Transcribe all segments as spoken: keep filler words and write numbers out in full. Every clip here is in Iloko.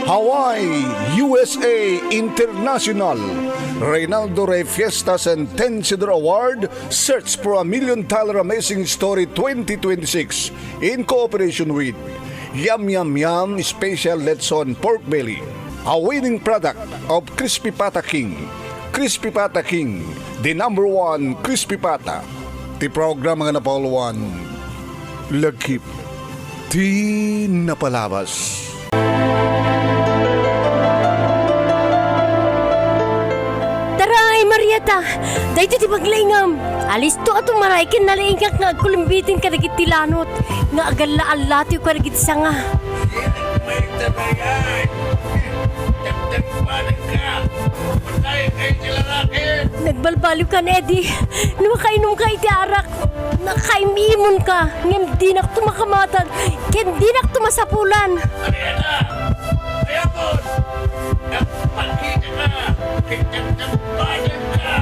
Hawaii, U S A International, Reynaldo Rey Fiesta Sentenciador Award, Search for a Million Dollar Amazing Story twenty twenty-six, in cooperation with Yum Yum Yum Special Lechon Pork Belly, a winning product of Crispy Pata King. Crispy Pata King, the number one crispy pata. Ti programa nga napauluan, Lagip ti Napalabas. Taray, Marieta! Daytoy ti paglaingam! Alisto a tumaray ken nalaingak nga agkulimbitin kadagiti lanot nga agalla-allatiw kadagiti sanga. Mayta dayay! Dakdak panen ka! Patay kay ti lalaki! Nagbalbaliw ka, Eddie. No makainum ka iti arak, nakaim-imon ka, ngem dinak to makamatag, ken dinak to masapulan. Mariana! Ayabon! Nagpakita ka! Kitang nagbayad ka!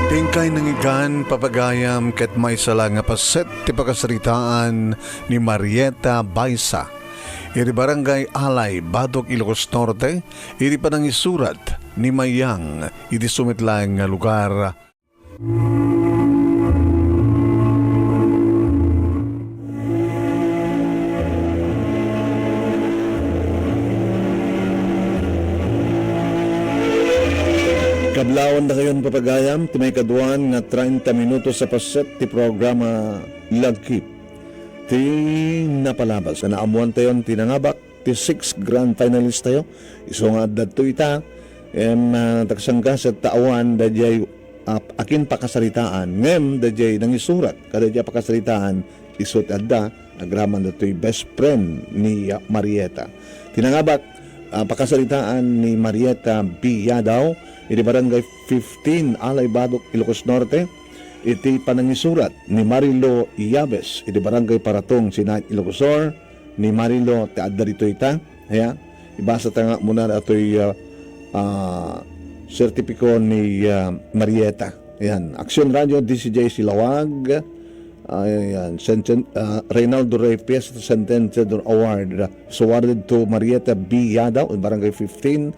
Dingkay nangigan, papagayam, ket maysa la nga paset ti pakasaritaan ni Marieta Baisa, iti Barangay Alay, Batok, Ilocos Norte, iti panangisurat ni Mayang iti sumet laeng nga lugar. Kablawandakayon, papagayam, ti maikaduan nga treinta minutos a paset ti programa Lagip ti Napalabas. Naammoantayon ti nangabak ti six grand finalist tayo. Isu nga adda ditoy ita, em, ah, taksangka sa taawan daydiay, ah, akin pakasaritaan, ngem daydiay nangisurat kadaydiay pakasaritaan, isu ti adda agraman datoy best friend ni, ah, Marieta. Ti nangabak, ah, pakasaritaan ni Marieta B. Yadaw, iti Barangay fifteen, Alay Batok, Ilocos Norte, iti panangisurat ni Marilo Yabes, iti Barangay Paratong, Sinaid, Ilocos Sur, ni Marilo ti adda ditoy ita. Ayan. Ibasa ta nga muna datoy, ah, ah, sertipiko ni, ah, Marieta. Ayan. Action Radio, D C J C Lawag. Ayan. Senten-, ah, Reynaldo Rey Fiesta Sentenciador Award. So awarded to Marieta B. Yadaw in Barangay fifteen,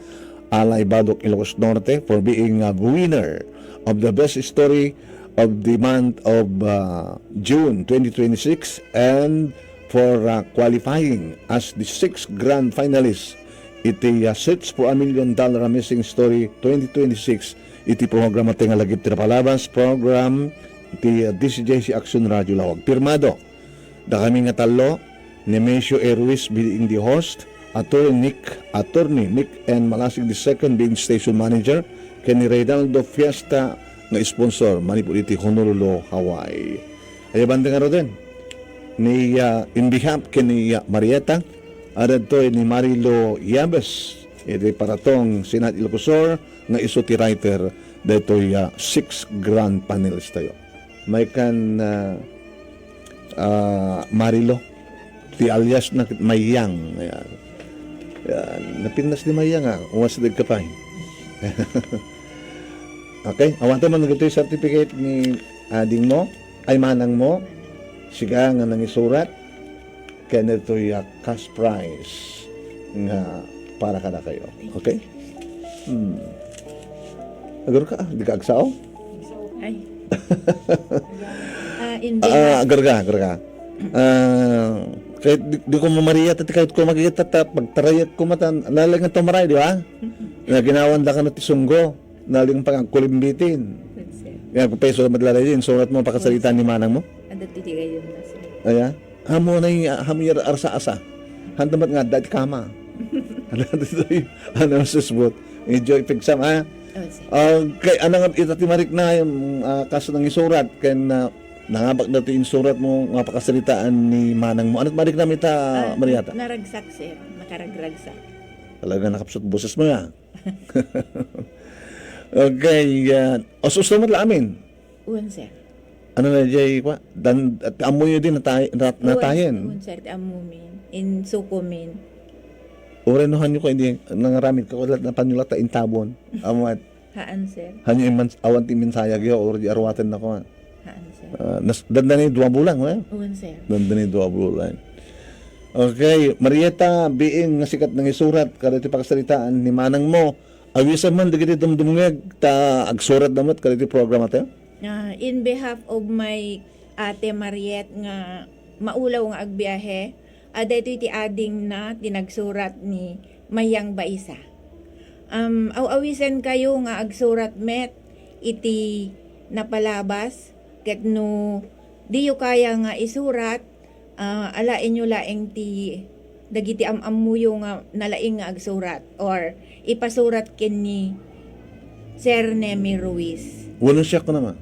Alay Batok, Ilocos Norte, for being a winner of the best story of the month of, uh, June twenty twenty-six, and for, uh, qualifying as the sixth grand finalist iti, uh, Search for a Million Dollar Amazing Story twenty twenty-six iti programa ti nga Lagip ti Napalabas program ti, uh, D C J C Action Radio Lawag. Pirmado, dakami nga tallo, Nemesio A. Ruiz being the host, Attorney Nick, Attorney Nick N. Malasig the second being station manager, ken ni Reynaldo Fiesta nga sponsor manipud iti Honolulu, Hawaii. Aya banda nga ruden, ni, ah, in behalf ken ni, ah, Marieta, adda ditoy ni Marilo Yabes, iti Paratong, Sinaid, Ilocos Sur, nga isu ti writer daytoy, ah, six grand panels tayo. Maykan, ah, ah, Marilo, ti alias na ket Mayang. Ayan. Ayan. Napintas ni Mayang, ah. Uwas dagkapay. Okay? Awaten man dagitoy certificate ni ading mo, ay manang mo, siga nga nangisurat, ken ditoy, ah, cash prize nga para kadakayo. Okay? Hmm. Agar ka, ah, di ka agsao? Ay. Ah, in Ah, behalf. Agar ka, agar ka. Ah, kahit di, di ko mamariat, at kahit ko makikita, ta, pagtarayak ko mata, lalang ito maray, di ba? Mm-mm. Na ginawan da ka na ti sunggo, naling pangagkulimbitin. Yes, sir. Kaya kung peso na madlalay din, surat mo, pakasalitaan ni manang mo. Ano ti di kayo na, sir? Aya? Amo na yung, ah, amo yung arsa-asa. Handamat nga, dati kama. Ano, ano, susbot. Medyo ipigsam, ha? Oh, sir. Ah, kay, ano nga, ita ti marik na, yung, ah, kaso ng isurat, kay na, nangabak na ti insurat mo, nga pakasalitaan ni manang mo. Ano, marik na mita, Ah, Marieta? Naragsak, sir. Nakaragragsak. Talaga nakapsot boses mo, ya. Okay, yan. O, susto mo la amin? Uwan, sir. Ano na, jay, kwa? Dan, at amoy din natay-, nat-, Uwan, natayen. Uwan, sir, ti amumin. In sukumin. Uray no hanyo ko, hindi, nangaramid ka, wala na panyo lata intabon. Amat. Haan, sir. Haan, yung mans-, awan ti minsayag yo, or di aruaten na ko, ah. Haan, sir. Ah, nas-, dandani dua bulan, eh? Haan, sir. Dandani dua bulan. Okay, Marieta, biin nga sikat nga isurat, kada ti pakasaritaan ni manang mo, awisan man dagiti dumdumngeg, ta agsurat da met, kada ti programa tayo? Ah, in behalf of my Ate Mariet nga maulaw nga agbiahe, a daytoy ti adingna ti nagsurat ni Mayang Baisa. Um, aw-awisenkayo nga agsurat met iti napalabas, ket no diyo kaya nga isurat, ah, alaenyo laeng ti dagiti am-ammoyo nga nalaing nga agsurat or ipasurat ken ni Sir Nemi Ruiz. Wenno siak ko naman.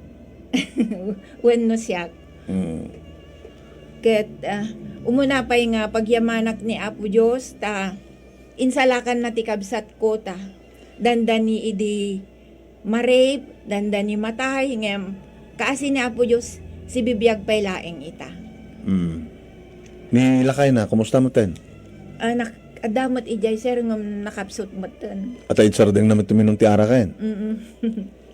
Wenno siak. Mm. Ket, ah, umuna pay nga pagyamanak ni Apo Dios ta insalakanna ti kabsatko ta dandani idi ma-rape, dandani matay, ngem kaasi ni Apo Dios, sibibiag pay laeng ita. Mm. Ni lakayna, kumusta metten? Ah, nak-, adda met idiay, sir, ngem nakapsut metten. Ata idsardeng na met tuminong ti araken. Mm-mm.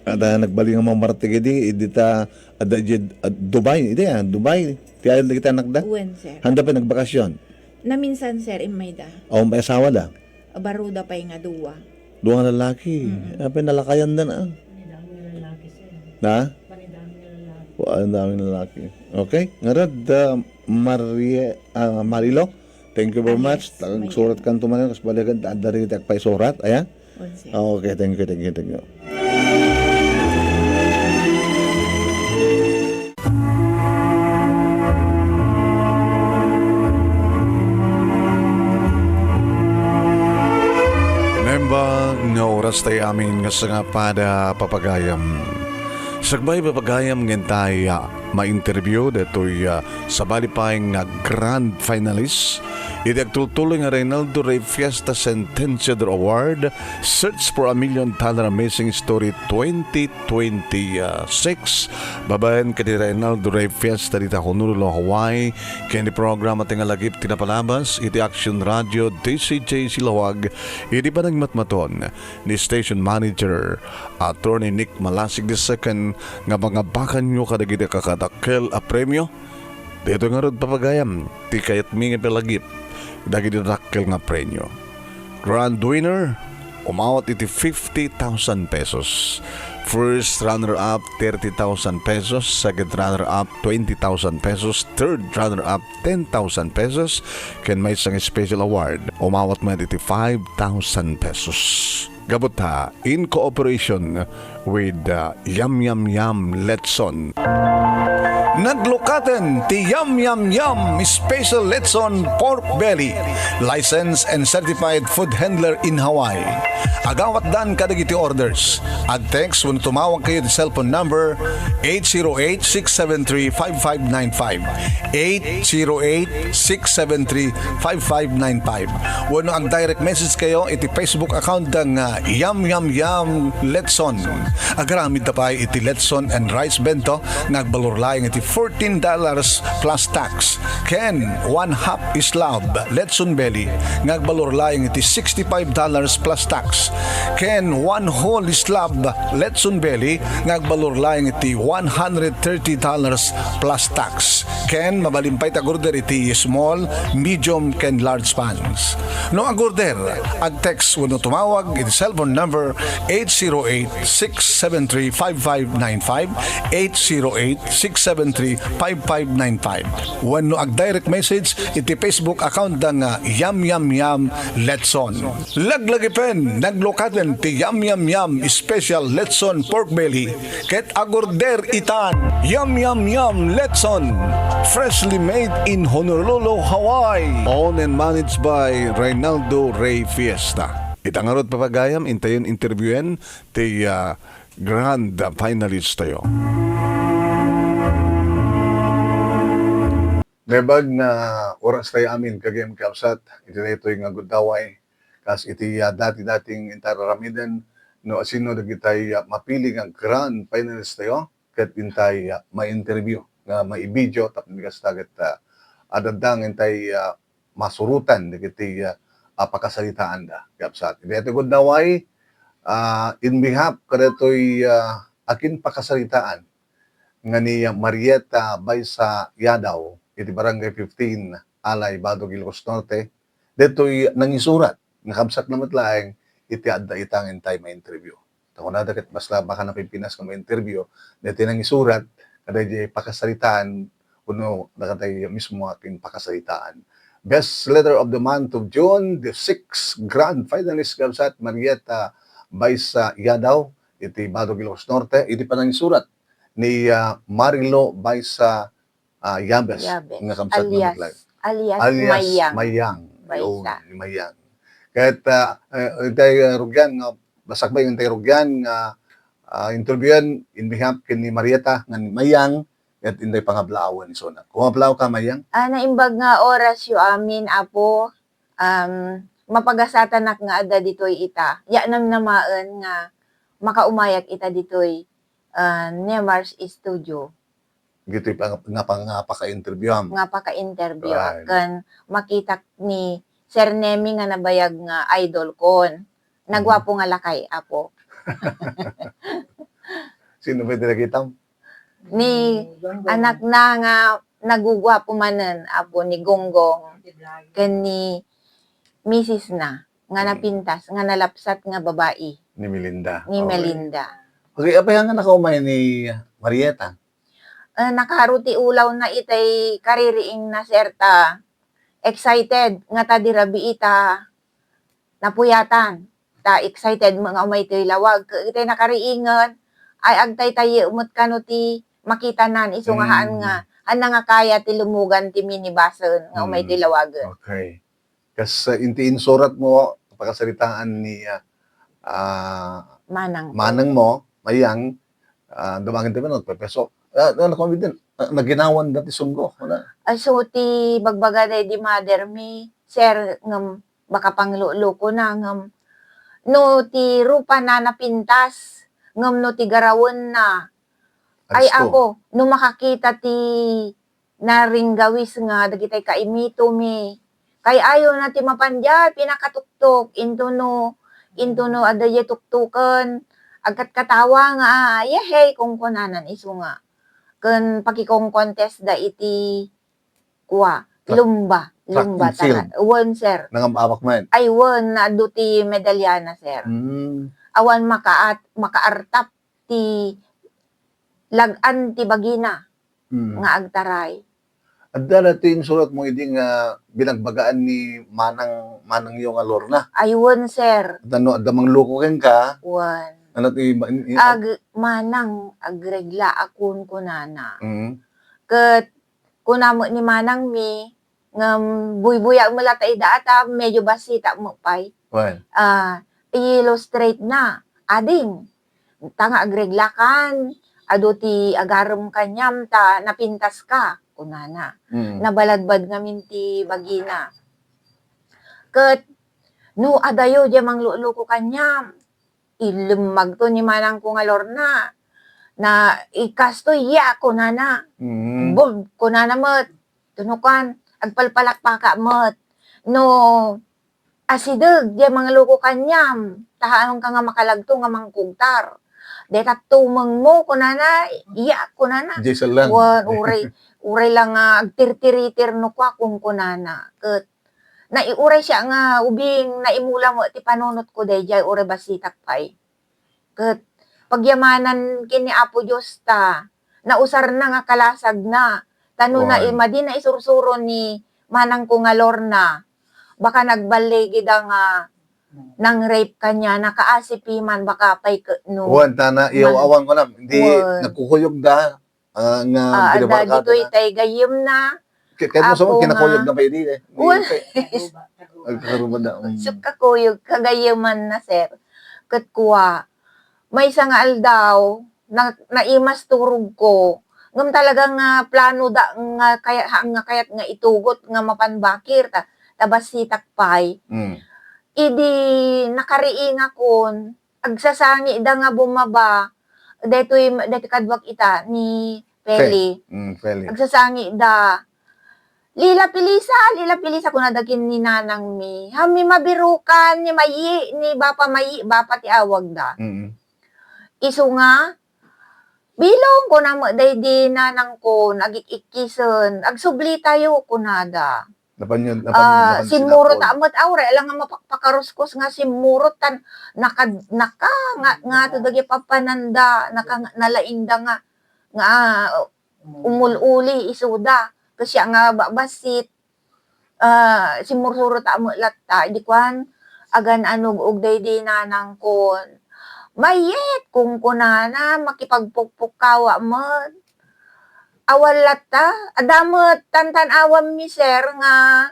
Ata nagbaling nga mamartik idi, idi ta, adda idiay, ah, Dubai, idi, ah, Dubai. Ti ayan dagiti anakda? Wen, sir. Handa pa nagbakasyon? Naminsan, sir, immayda. Awan pay asawa da? Baruda pay nga dua. Dua nga lalaki. Mm-mm. Apay nalakayan da na. Manidami nga lalaki, sir. Na? Manidami nga lalaki. Wa, ang daming lalaki. Okay. Ngarud, ah, Marie-, ah, Marilo, thank you very much. Ah, yes, Marian. Tagsurat kan tumanan, kas balikan, adda rin ti agpaisurat. Ayan. Onse. Ah, okay, thank you, thank you, thank you. Naimbag nga oras tayo amin nga sangap pada papagayam. Sakbay papagayam nga intay, ah, ma-interview daytoy, ah, sabali pay nga grand finalist iti agtultuloy nga Reynaldo Rey Fiesta Sentenciador Award, Search for a Million Dollar Amazing Story twenty twenty-six. Babaen ken ni Reynaldo Rey Fiesta dita Honolulu, Hawaii, ken ni programa ti nga lagip ti napalabas iti Action Radio D C J Silawag iti panagmatmaton ni station manager Attorney Nick Malasig the second nga mangabakanyo kadagiti kakadakkel a premio. Daytoy ngarud, papagayam, ti kayatmi nga ipalagip dagiti dakkel nga premio. Grand winner, umawat iti fifty thousand pesos. First runner-up, thirty thousand pesos. Second runner-up, twenty thousand pesos. Third runner-up, ten thousand pesos. Ken maysa nga special award, umawat met iti five thousand pesos. Gapu ta, in cooperation with, uh, Yum Yum Yum Lechon. Naglukaten ti Yum Yum Yum Special Lechon Pork Belly, licensed and certified food handler in Hawaii. Agawatdan kadagiti orders. Ag-text wenno tumawag kayo ti cellphone number eight zero eight, six seven three, five five nine five. Eight zero eight, six seven three, five five nine five. Wenno ag-direct message kayo iti Facebook account da nga Yum Yum Yum Letson. Agaramid ta pay iti Letson and Rice Bento nga agbalor laeng iti fourteen dollars plus tax. Ken one half slab Letson Belly nga agbalor laeng iti sixty-five dollars plus tax. Ken one whole slab Letson Belly nga agbalor laeng iti one hundred thirty dollars plus tax. Ken mabalin pay ti ag-order iti small, medium, ken large pans. No ag-order, ag-text wenno tumawag iti cellphone number eight zero eight, six seven three, five five nine five, eight zero eight, six seven three, five five nine five. Wenno ag-direct message iti Facebook account da nga Yum Yum Yum Letson. Laglagipen, naglukaten ti Yum Yum Yum Special Letson Pork Belly ket ag-order itan. Yum Yum Yum Letson, freshly made in Honolulu, Hawaii. Owned and managed by Reynaldo Rey Fiesta. Ita ngarud, papagayam, intayon interviewen ti, ah, grand finalist tayo. Naimbag nga oras tayo amin, kagayam, kakabsat, iti daytoy nga gundaway, kas iti, ah, dati-dating intay ar-aramiden, no asino dagitay, ah, mapili nga grand finalist tayo, ket intay, ah, ma-interview nga maibidio, tapno kasta ket, ah, adda nga intay, ah, masurotan dagiti, ah, ah, pakasaritaanda, kakabsat. Iti daytoy gundaway, Ah, in behalf kadatoy, ah, akinpakasaritaan nga ni Marieta Baisa Yadaw iti Barangay fifteen, Alay, Badog, Ilocos Norte, daytoy nangisurat nga kabsatna met laeng iti adda ita nga intay ma-interview. Ta kunada ket basta baka napimpinas nga ma-interview, daytoy nangisurat kadaydiay pakasaritaan wenno dagitay mismo nga akinpakasaritaan. Best Letter of the Month of June, the sixth grand finalist, kabsat, Marieta Baisa Yadaw, iti Badog, Ilocos Norte, iti panangisurat ni, ah, Marilo Baisa, ah, Yabes, Yabes, nga kabsat nga alias, alias alias Mayang. Mayang. Baisa. Yun, ni Mayang. Ket, ah, eh, intay, ah, rugyan nga, basakbay intay rugyan nga, ah, interviewan in behalf ken ni Marieta nga ni Mayang, ket intay pangablaawan isuna. Kumablaaw ka, Mayang? Ah, naimbag nga orasyo amin, Apo. Um, mapagasatanak nga adda ditoy ita. Ya namnamaen nga makaumayak ita ditoy, ah, Nemar's studio. Ditoy pang-, nga pang-, nga paka-interview am. Nga paka-interview Right. ken makitak ni Sir Nemi nga nabayag nga idol kon. Naguapo nga lakay, Apo. Sino ba iti nakitam? Ni Gonggong. Anakna nga naguguapo manen, Apo, ni Gonggong ken ni misis na nga Mm. napintas, nga nalapsat nga babai. Ni Melinda. Ni Okay. Melinda. Okay, apay nga nakaumay ni Marieta? Eh, nakaro ti ulawna itay kaririingna, sir, ta excited nga ta di rabii ta napuyatan. Ta excited met nga umay toy lawag. Ket itay nakariingen, ay agtaytayek met kano ti makitanan, isu nga haan nga, Mm. haan nga kaya ti lumugan ti minibusen nga umay toy Mm. lawagen. Okay. Kas, ah, inti insuratmo, pakasaritaan ni, ah, ah, Manang. Manangmo, Mayang, ah, dumangen ti nagpepeso. Ah, ano, ano, ah, naginawanda ti sunggo, wala? Ah, so, ti bagbaga daydi mother mi, sir, ngem baka panglulukona, ngem no ti rupana napintas, ngem no ti garawenna, ay, Alis ko. Apo, no makakita ti naringgawis nga dagitay kaimito mi, kay ayona ti mapan diay pinakatuktok, into no, into no adda diay tuktoken, agkatkatawa nga, "Yehey," kunkunanan isu nga. Ken pakikongkontestda iti kua, Track, lumba, track lumba and field. Tara. Wen, sir. Nangam-abak man. Ay, wen, adu ti medalyana, sir. Mm. Awan makaat-, makaartap ti lag-an ti bagina Mm. nga agtaray. Adda daytoy insuratmo idi nga binagbagaan ni manang, manangyo nga Lorna? Ay, wen, sir. Adda no, adda mangluko kenka? Wen. Ano ti ba-, in-, in-, Ag-, manang, agregla a kunkunana. Mm. Ket kuna met ni manangmi, ngem buybuyaek met latta ida a ta medyo bassitak met pay. Wen. Ah, i-illustrate na, "Ading, ta nga agreglakan, adu ti agarem kaniam ta napintaska," kunana. Mm. Nabalbadbad ngamin ti bagina. Ket, "No adayo diay mangluluko kaniam, ilemmagto ni manangko nga Lorna. Na, ikastoy, ya," kunana. Mm. "Bub," kunana met. Tunukan, agpalpalakpaka met. "No asideg diay mangluluko kaniam, ta haanka nga makalagto nga mangkugtar. Dayta tumengmo," kunana, "ya," kunana. Diay sallang. Wen, uray, uray la nga agtirtiritir no kua, kunkunana. Ket naiuray siak nga ubing, naimula met ti panunotko daydiay, uray bassitak pay. Ket pagyamanan ken ni Apo Dios ta nausarna nga kalasagna, ta no na-, Wen. madi naisursuro ni manangko nga Lorna, baka nagballigida nga nang-rape kaniana, kaasi piman, baka pay ket no Wen, ta na, ma-, iyaw-awan ko na, hindi, Wen. nagkukuyog da, ah, nga Ah, adda binabarkada ditoy na. tay gayyemna. Kay, kay mo sa Apo kinakuyog nga. na pa idi, eh. Uy. Hindi, kay, agkaruba na, mm. So, kakuyog, kagayyemanna, sir. Ket kua, maysa nga aldaw, na, naimas turogko. Ngem talaga nga plano da nga kaya, nga kayat nga itugot nga mapan bakir, ta, ta bassitak pay. Mm. Idi nakariingakon, agsasangida nga bumaba, daytoy, daytoy kaduak ita ni Feli. Fe-, mm, Feli. Agsasangida, "Lila Pilisa, Lila Pilisa," kunada ken ni nanangmi. Hammi mabirukan ni Mayi, ni Bapa Mayi, Bapa ti awagda. Mm. Isu nga, "Bilong," kuna met daydi nanangkon, agik-ikkisen, "Agsublitayo," kunada. Napan-, napan-, ah, napansin simmurot ako. Ta met, aw, uray la nga mapakpakaruskus nga simmurot tan naka-, naka-, nga, nga to dagiti papananda, naka-, nalaingda nga, nga, ah, umul-uli isuda. Ket siya nga ba-, bassit, ah, simmursurot ta met latta, idi kuan, agan-anug-ug daydi nanangkon. "Mayet," kunkunana, makipagpukpukkawa met. Awan latta, adda met tantan-awanmi, sir, nga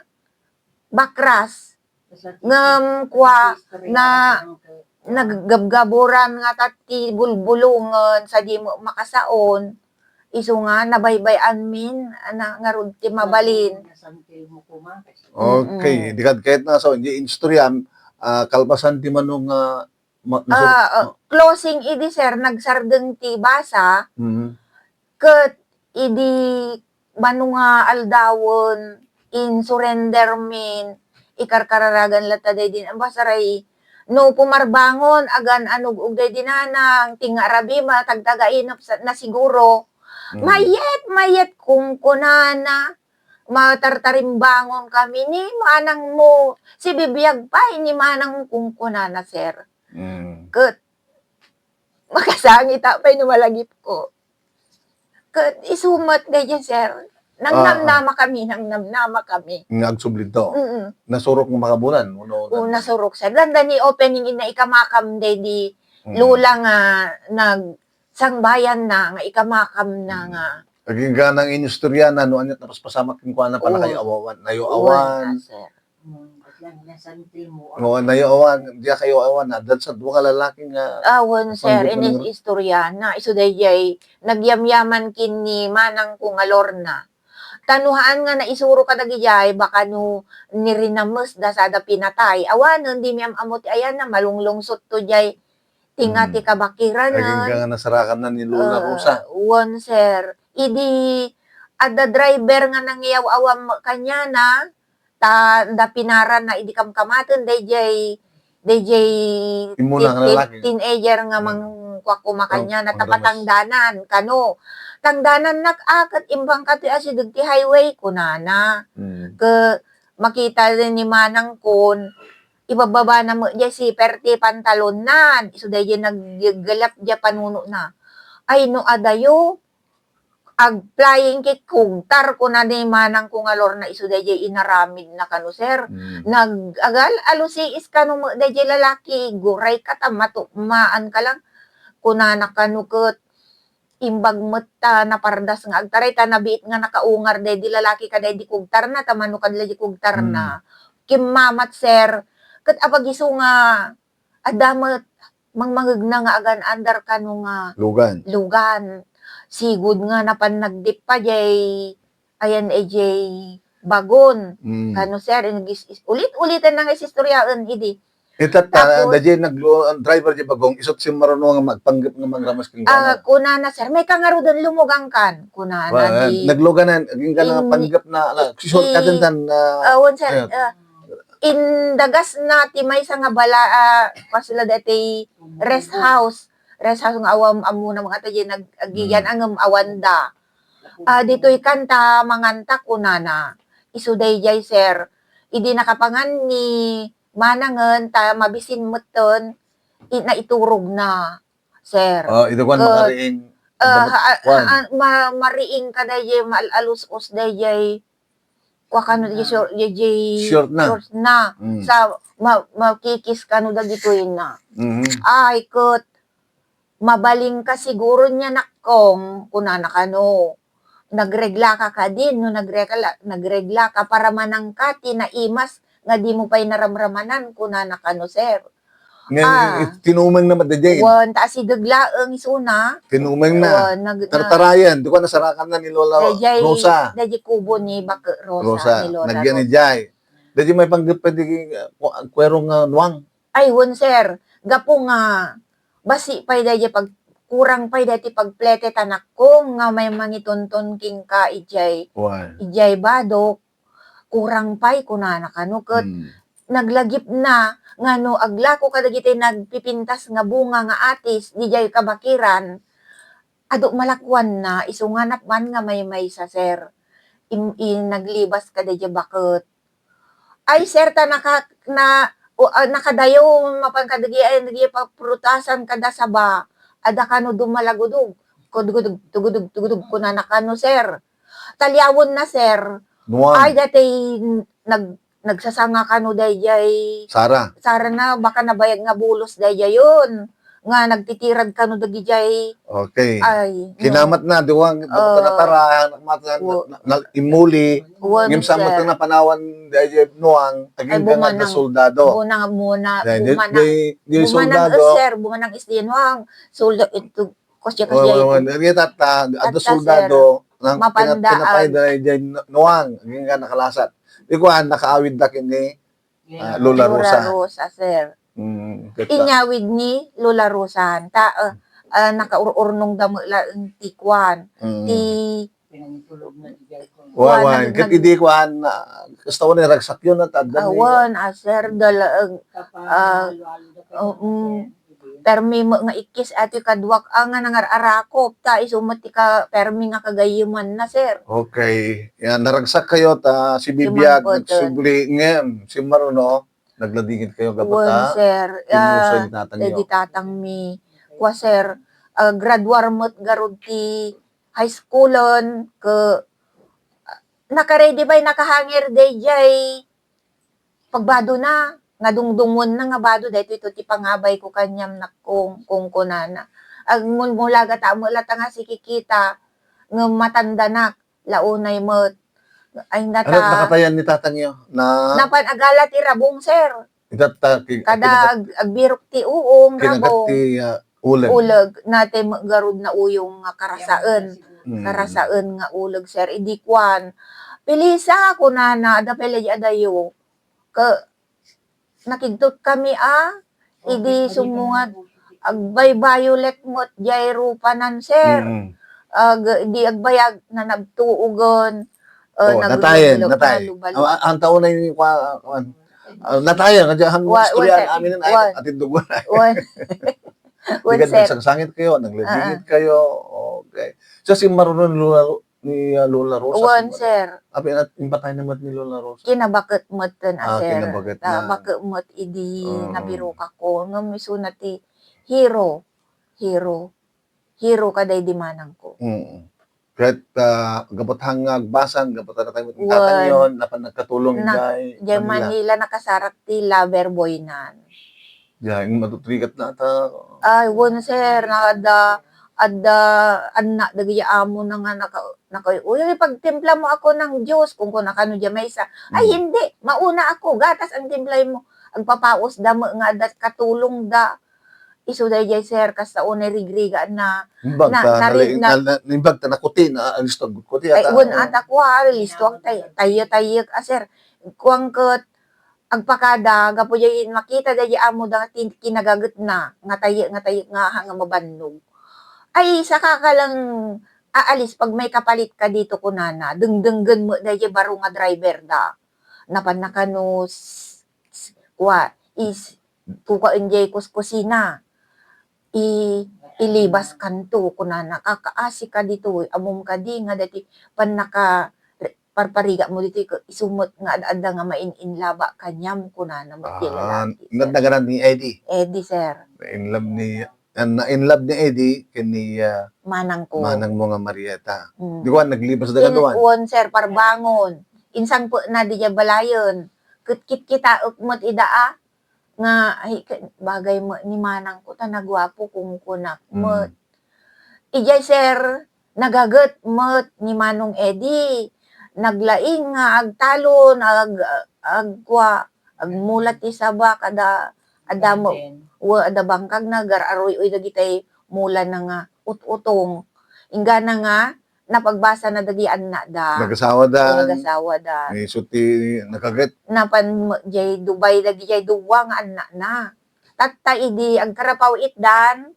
bakras. Ngem kua, na, naggabgaburan nga ta ti bulbulongen, sadi met makasaon, isu nga nabaybay-anmin, ana, ngarud ti mabalin. Okay, mm, di kad ket na, so, di instoriam, ah, kalpasan ti mano nga ma-, nasur-, ah, ah, ma- closing idi, sir, nagsardeng ti basa, mm, ket idi mano nga aldawen, insurrender min, ikarkararagan latta daydi, basta ray, no pumarbangon, agan-anug-ug daydi nanang, ti nga arabi, matagtagainep sa, na siguro. Mm. "Mayet, mayet," kunkunana, "matartarimbangon kami ni manangmo, sibibiag pay ni manangmo," kunkunana, sir. Mm. Ket, makasangita pay no malagipko. Ket isu met daydiay, sir. Nangnamnama kami, nangnamnama kami. Nga agsubli to. Mm. Nasurok nga makabulan, uno, o, nasurok, sir. Danda ni opening in na ikamakam daydi, mm, lula nga nagsangbayan na, nga ikamakam na, mm, nga. Agingga nang inistorya na, no, anya tapos pasamak ken kuana, panakayo awawan, nayo awan. Wan, ah, sir. Mm, at lang nasantil mo, ah. Oo, nayo awan, diak kayo awan, addan sa dua ka lalaki nga, ah, wen, sir, panggep inis-, istorya na, isu daydiay, nagyamyaman ken ni manangko nga Lorna. Ta no haan nga naisuro kadagijay, baka no nirinames da sada pinatay. Awanen, di mi am-ammo ti ayanna, malunglungsot to jay, ti nga, mm, ti kabakiranen. Agingga nga nasarakan na ni Lola, ah, Rosa. Wen, sir. Idi adda driver nga nangiyaw-awam kaniana, ta da pinaranna idi kamkamaten dayjay, dayjay imuna nga teen-, lalaki, teenager nga, mm, mangkuakuma kaniana, ta patangdanan, kano. Tangdanannak a ket imbangka ti asideg ti highway, kunana. Mm. Ket makita ni manangkon, ibabbabana met jay siper ti pantalonnan, isu dayjay nagyeggelap jay panunotna. Ay, no adayo, ag-flying kick, kugtar, kuna ni manangko nga Lorna, isu dayjay inaramidna kano, sir. Mm. Nag-, agal-alusiis kano met dayjay lalaki, guray ka ta matukmaan ka lang. Kunana kano ket, imbag met ta napardas nga agtaray, ta nabiit nga nakaungar daydi lalaki kadaydi kugtarna, ta mano kadla di kugtarna. Mm. Kimmamat, sir. Ket apag isu nga adda met mangmangegna nga agan-andar kano nga lugan. Lugan. Sigud nga napan nagdippa jay, ayan, eh, jay bagon. Mm. Kano, sir, in-, is-, is-, ulit-ulitan na nga isistoryaen idi. Ita ta, tapos, da jay naglo-, ang driver jay bagong, isut simmaruno nga magpanggep nga mangramas ken, ah, kuana, kunana, sir, may kangaruden lumugang kan, kunana. Well, di nagluganan, agingga nga in-, panggep na, na, i-, shortcut i-, tan, ah, ah, wen, sir, ayun. Ah, indagasna ti maysa nga bala-, ah, kasla daytoy rest house. Rest house nga awan ammona nga adda jay nag-, agiyan, mm, ngem awanda. Ah, ditoy kanta, manganta, kunana. Isu dayjay, sir. Idi nakapangan ni manangen, ta mabisin metten, i-, naiturogna, sir. Ah, ito kuan, ket, makariing, ah, ha-, kuan, ha-, ma-, mariing kadayjay, maal-alus-os dayjay. Kua kano, ah, di short, di, di short na. Short na. Mm. Sa, ma-, makikis kano dagitoy na. Mhm. Ay, ket, mabalinka siguro niya, nakkong, kunana kano. Nagreglaka kadi, no nagregla-, nagreglaka para manangka ti naimas nga dimo pay naramramanan, kunana kano, sir. Nga, ah, i-, tinumeng na met dayjay. Wen, ta asideg laeng isuna. Tinumeng na. Wen, nag-, na- Tartarayan, di ko nasarakan na ni Lola Rosa. Dayjay kubo ni Bake Rosa, Rosa, ni Lola nagyan Rosa. Dayjay. Dayjay maipanggep pay di, uh, ku-, kuero nga nuang. Ay, wen, sir. Gapu nga, basi pay dayjay pag-, kurang pay dayjay pagplete ta nakkong nga may mangitonton kenka ijay, why? Ijay badok. kurang pay, kunana kano, ket Hmm. naglagipna nga no aglako kadagiti nagpipintas nga bunga nga atis, didiay kabakiran, adu malakuanna, isu nga napman nga maymaysa, sir. Im-, i-, naglibas kadaydiay baket. Ay, sir, ta naka-, na-, o, ah, nakadayo, mapan kadagiti, ay, dagiti paprutasan kada saba. Adda kano dumalagudog. Kudgudug, tugudug, tugudug, kunana kano, sir. Taliawenna, sir. Nuan. Ay, dati nag-, nagsasanga kano daydiay. Sara. Sara na, baka nabayag nga bulos daydiayon. Nga nagtitirad kano dagidiay. Okay. Ay, no. Kinamatna, di wan, Ah. natara, na, na, na, na, imuli. Wan, Ngem sa sir. Mat na panawan, daydiay Nuang, Ay, aging bumanang, soldado. Bunang, muna, Dahil di, bumanang, di, di bumanang, soldado. Eh, sir, bumanang isdi Nuang. Solda-, ito, Kasi, kasi Wan, wan, wan. Iti tatta, adda Tatta, soldado, sir. Nang Mapandaan. Pinat-, pinatay da daydiay Nuang, aging nga nakalasat. Di kuan, nakaawid da ken ni, ah, Lola Lola Rosa. Rosa, sir. Mm, ket ta- Inyawid ni Lola Rosa. Ta, ah, ah, nakaur-urnong da met laeng ti kuan. Mm. Ti Wan, wan, ket nag- idi kuan, ah, kasta wan, ragsakyo na, taddan ni Awan, ah, sir, dala-, ah, ah, Halo-halo da kayo, um, sir. Permi met nga ikkis atoy kaduak a nga nangar-arakop, ta isu met ti ka-, permi nga kagayyemanna, sir. Okay. Yan, naragsak kayo, ta si Bibiag nagsubli, ngem, si Maruno, nagladingit kayo, gapata, Wen, sir. Pinuso ni tatang yo. Dagiti tatangmi. Kua, sir, ah, graduar met garud ti high schoolen, ke, ah, naka-ready bay, nakahangir daydiay pagbadona, nga dungdungonna nga bado, daytoy to ti pangabayko kaniam, nak-, kung, kung kunana. Agmulmulaga ta met latta nga sikikita, ngem matandanak, launay met. Ay, nata- Ano, nakatayan ni tatang yo? Na- Napan agala ti rabong, sir. Itatta, ki-, Kada kinagat-, ag-, agbirok ti uong, kinagat rabong. Ti, ah, uleg. Uleg, na ti ma-, garud nauyong nga karasaen. Mm. Karasaen nga uleg, sir. Idi kuan, "Pilisa," kunana, "adda pay lagi adayo." Ke-, nakigtot kami, ah, idi Okay, sumungad, agbaybayolet met jay rupanan, sir. Mm. Ag-, di agbayag na nagtuogen, ah, Oh, natayen, naglublub-, natayen. nalubalo. Ah, ang taon na yung kwa-, kwan. Ah, natayen, kadya han Wa-, istorya, wan, sir. Amin na, Wan. Atid dugo na. Wan. Wan, Di ka sir. Nagsangsangit kayo, naglibingit Ah, ah. kayo. Okay. So, si Maruno ni Lola, ni, ah, Lola Rosa, Wan, si Mar-, sir. Apay, at impatay na met ni Lola Rosa? Kinabaket met ten, ah, Ah, sir. Kinabaket Ta, na. Baket met idi Mm. nabirokakon. Ngem isuna ti hero. Hero. Hero kadaydi manangko. Mm. Ket, ah, gapu ta nga agbasang, gapu ta natay met Wan. Tatang yon, napan nagkatulong Na-, jay jay Manila. Manila, nakasarak ti lover boy nan. Jay, matutrigat na ta. Ay, wan, sir, na adda, adda, annak, dagiti amo na nga naka-, naka-, "Uy, pagtimpla mo ako ng juice," kung kuna kano jay maysa. Ay, Hmm. Hindi, mauna ako, gatas ang timplay mo. Agpapaus da met nga adda katulong da. Isu dayjay, sir, kasta unay rigriga na, Imbag na, ta, nari-, nali-, na, na, na, imbag ta nakuti, na, alisto, kuti, Ay, ata, wan, oh. Ata, kua, alisto, tay-, tayo-tayek, ah, sir. Kuang ket, agpakada, gapu jay makita dayjay amo da nga tin-, kinagagetna, nga tayek, nga tayek nga, ha, nga mabannog. Ay, saka ka lang aalis pag may kapalit ka dito, kunana. Dengdenggen met dayjay baro nga driver da. Napan na kano s-, s-, kua, is, kukaen jay kuskusina. I-, ilibas kanto, kunana, "Kakaasi ka ditoy, ammom kadi nga dati pannaka-, re-, parparigat mo ditoy, ke-, isu met nga ad-adda nga main-inlaba kaniam," kunana met ti Ah, lalaki, sir. Nagdaganan ni Eddie? Eddie, sir. Na-in love ni, ah, na-in love ni Eddie ken ni, ah, Manang ko. Manang mo nga Marieta. Mm. Di ko, naglibas da In-, kaduan. Wan, sir, parbangon. Insang po na di jay balayen. Kit-, kit-, kitaek met ida, ah. Nga, ay, ka-, bagay mo ni manang ko, ta naguapo, kungkunak Mm. met. Ijay, sir, nagaget met ni Manong Eddie. Naglaing nga agtalon, ag-, agkua, agmulat ti saba, kada, adda mo, Garden. Wa, adda bangkag na, gar-aruy-uy dagitay mula na nga ut-utong. Inggana nga, napagbasa na dagiti annada. Nagasawa da. Nagasawa da. Isu ti nakaget. Napan mo-, jay Dubai dagiti jay duwa nga annada. Tatta idi agkarapaw itdan,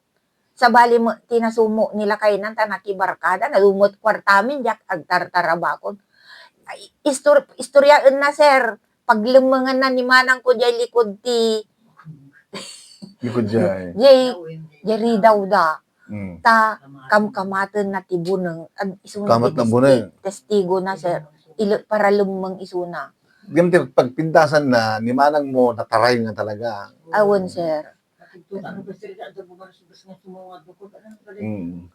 sabali mo ti nasumo ni lakaynan ta nakibarkada, nadumot kuartamin, diak agtartarabakon. Ay, istor-, istoryaenna, sir. Paglemmenganna ni manangko jay likod ti Likod jay. Jay, jay ridaw da. Mm. Ta, kamkamatenna ti buneng. Ag-, isuna Kamat ti na testi-, buneng. Testigo na, sir. Ilo, para lemmeng isuna. Ngem ti pagpintasanna, ni manangmo, nataray nga talaga. Awan, sir. Mm.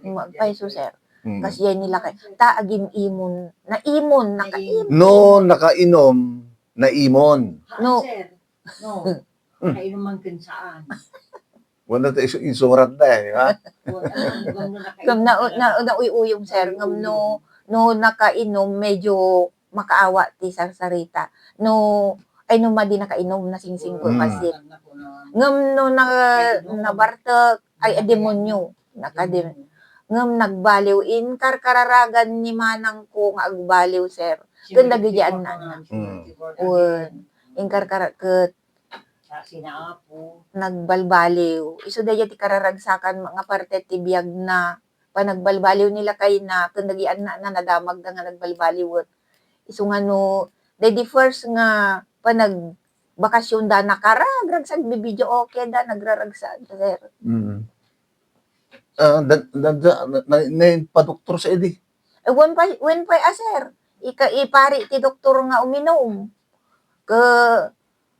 Mm. Agpayso, sir. Mm. Kas jay nila kay, ta agim-imon, naimon, nakaimon. No, nakainom, naimon. No. Sir, no. Mm. Kainuman ken saan. Wala ta isu-, insurat na eh, di ba? Wala, ngem no nakainom Ngem na, talaga. Na, nauyuyong, sir. Ngem no, no nakainom, medyo makaawa ti sarsarita. No, ay, no madi nakainom, nasingsingko Mm. kasi. Ngem no na, nabartek, ay, a demonyo. Nakadem-, ngem nagbaliw, inkarkararagan ni manangko nga agbaliw, sir. Ken dagiti annana. Mm. Wen, inkarkara-, ket Kasi na apo. Nagbalbaliw. Isu daydiay ti kararagsakan nga parte ti biagna. Panagbalbaliw ni lakayna, ken dagiti annana nadamagda nga nagbalbaliw. Isu nga no, daydi first nga panagbakasionda, nakaragragsak, agbi-videoke da, nagraragsak, sir. Mm. Ah, da-, da-, da-, na-, na-, naipadoktor sa idi? Eh, wen pay, wen pay a, sir. Ika-, ipari ti doktor nga uminum. Ke-,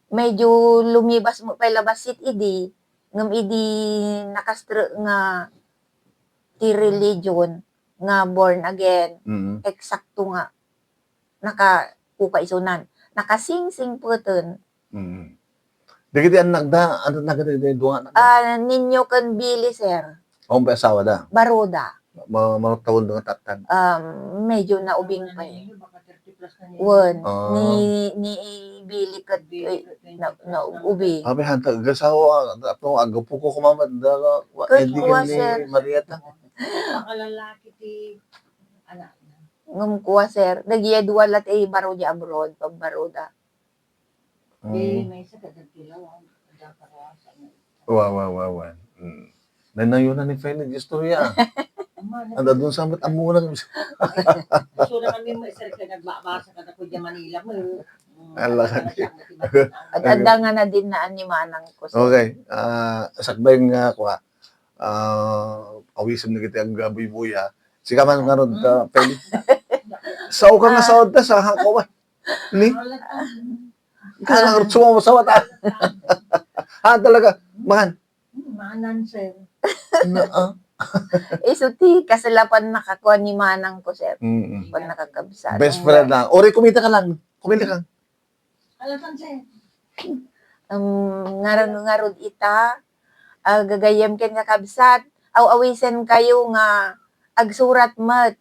medyo lumibas met pay la bassit idi, ngem idi nakastrek nga ti religion nga born again, Mm. eksakto nga naka-, kuka isunan, nakasingsingpeten. Mm. Dagiti annakda, ania dagiti dua annakda? Ah, Niño ken Billy, sir. Awan pay asawada? Baruda. Ma-, mano tawenna nga tattan? Um, medyo naubing pay. Wen, Ah. ni, ni Billy ket, eh, na, naubing. Abi, hanta, agasawa, apo, aggapuko kumamat, da, wa-, Ket edi kua, ni sir. Marieta. Makalalaki ti anak na. Ngem kua, sir, dagiti dua la ti baro di abroad, pagbaroda. Eh, Mm. may isa ka dagkila, wa, da, para sa Wa, wa, wa, wa. Mm. Nanayon na ni Feli, di istorya. Ama, Ang dadun sa mat-, amo na. Gusto na kami mo, sir, ka nagbabasa ka na ko dyan Manila mo. Mm, Ala ka ano na di. Siya, mati-mati na. At Okay. Adda nga na din na ni manang ko, sir. Okay. Ah, sakbay nga, kuha. Ah, awisan na kita ang buybuya. Sika man nga ron, Mm. ka, Feli. Sao ka nga Ah. sao ta, sa hangko, eh. Ni? Wala ka. Kaya lang, Ah. sumawa-sawa ta. Ah, talaga. Man. Hmm, manan, sir. Na, ah. Isu ti kasla pannakakua ni manang ko, sir. Mm-mm. Pannakakabsat. Best friend lang. Ori, kumita ka lang. Kumita ka. Alatan, sir. Um, ngarud, ngarud ita, ah, gagayyem ken kakabsat, aw-awisen kayo nga agsurat met.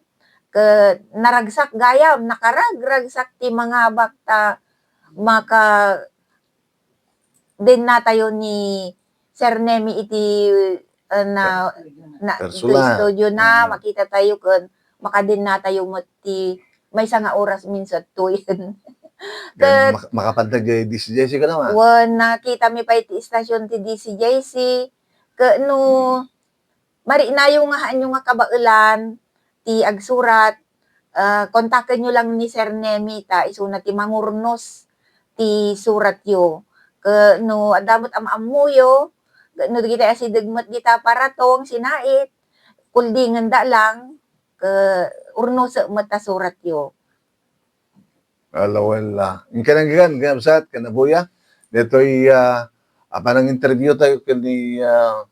Ket naragsak gayam, nakaragragsak ti mangabak ta maka-, dennatayo ni Sir Nemi iti, ah, na, na, Personal. Studio na, Mm. makita tayo ken makadennatayo met ti maysa nga oras minsan tuyen. Ken Ket mak-, makapantag jay D C J C ka naman. Wen, nakita mi pay ti istasyon ti D C J C, ket no, mariknayo nga haanyo nga kabaelan ti agsurat, ah, kontakenyo lang ni Sir Nemi ta isuna ti mangurnos ti suratyo. Ket no adda met am-ammoyo, ket no dagiti asideg met dita paratong, sinait, kuldingenda lang, ket urnosek met ta suratyo. Ala, wala. Inka nanggan, kabsat, ken Abuya. Ditoy, ah, ah, panang-interview tayo ken ni, ah,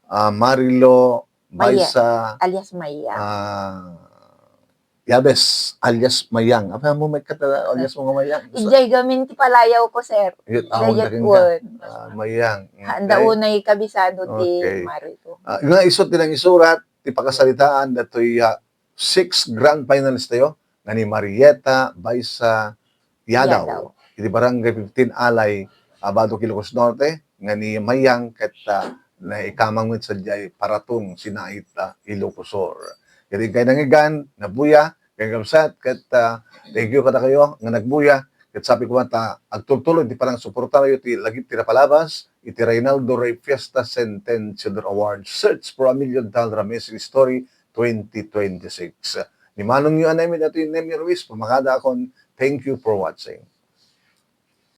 ah, Marilo Maya, Baisa, alias Mayang. Ah, Yabes, alias Mayang. Apa mo may kata, alias mo nga Mayang? Gusto Ijay gamin ti palayaw ko, sir. Yun, awag Dayat na rin ka. Wan. Ah, Mayang. Handa Okay. unay kabisado ti Okay. Marilo. Ah, nga isut ti nangisurat, ti pakasaritaan, datoy, ah, six grand finalist tayo, nga ni Marieta Baisa Yadaw, Yadaw. Iti Barangay fifteen Alay, ah, Batok, Ilocos Norte, nga ni Mayang ket, ah, naikamang met sadiay Paratong, Sinait, ah, Ilocos Sur. Iti kay nangigan, nabuya, kay kabsat, ket, ah, thank you kadakayo nga nagbuya, ket sabi ko ta, agtultuloy ti panangsuportarayo ti lagip ti napalabas, iti Reynaldo Rey Fiesta Centennial Award Search for a Million Dollar Amazing Story twenty twenty-six. Imanonyo a namin datoy Nemi Ruiz, pamakadaakon. Thank you for watching.